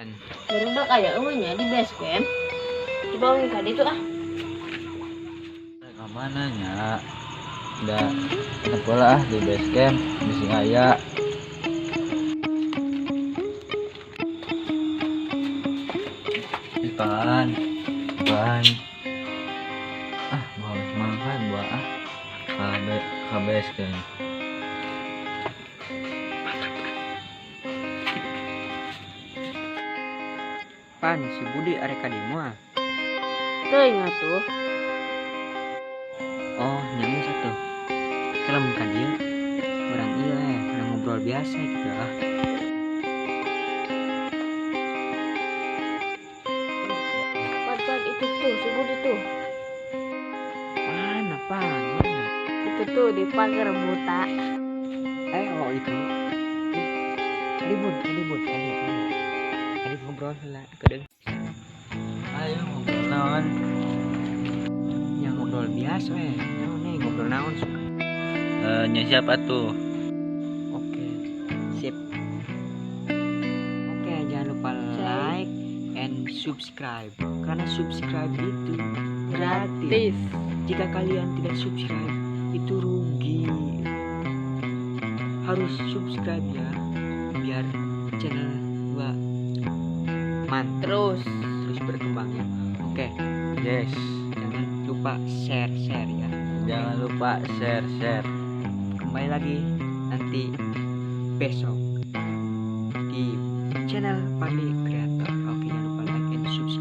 Barudak aya eueuh nya di base camp. Coba we ka ditu ah. Ka mana nya? Da sekolah ah di base camp bisi aya. Ipan, Ipan. Ah, buah semangka buah ah. Ka base camp. Pan si Budi arek ka dieu moal? Teuing atuh. Oh, nya geus atuh. Ke lamun ka dieu urang ieu urang ngobrol biasa gitu ah. Pan, pan, itu tuh si Budi tuh. Mana, pan? Mana? Itu tuh di pagar buta. Oh itu. Ih, Adi Bud, Adi Bud, Adi, Adi. Adi ngobrol heula kedeung. Ayo ngobrol naon? Ya ngobrol biasa we. Naon nih ngobrol naon suka. Nya siapa tuh? Oke, sip. Oke, jangan lupa like and subscribe. Karena subscribe itu gratis. Gratis. Jika kalian tidak subscribe, itu rugi. Harus subscribe ya, biar channel gua mantap terus terus berkembang ya. Oke. Yes. Jangan lupa share-share ya. Jangan lupa share-share. Kembali lagi nanti besok di channel Parli Creator. Oke, jangan lupa like and subscribe.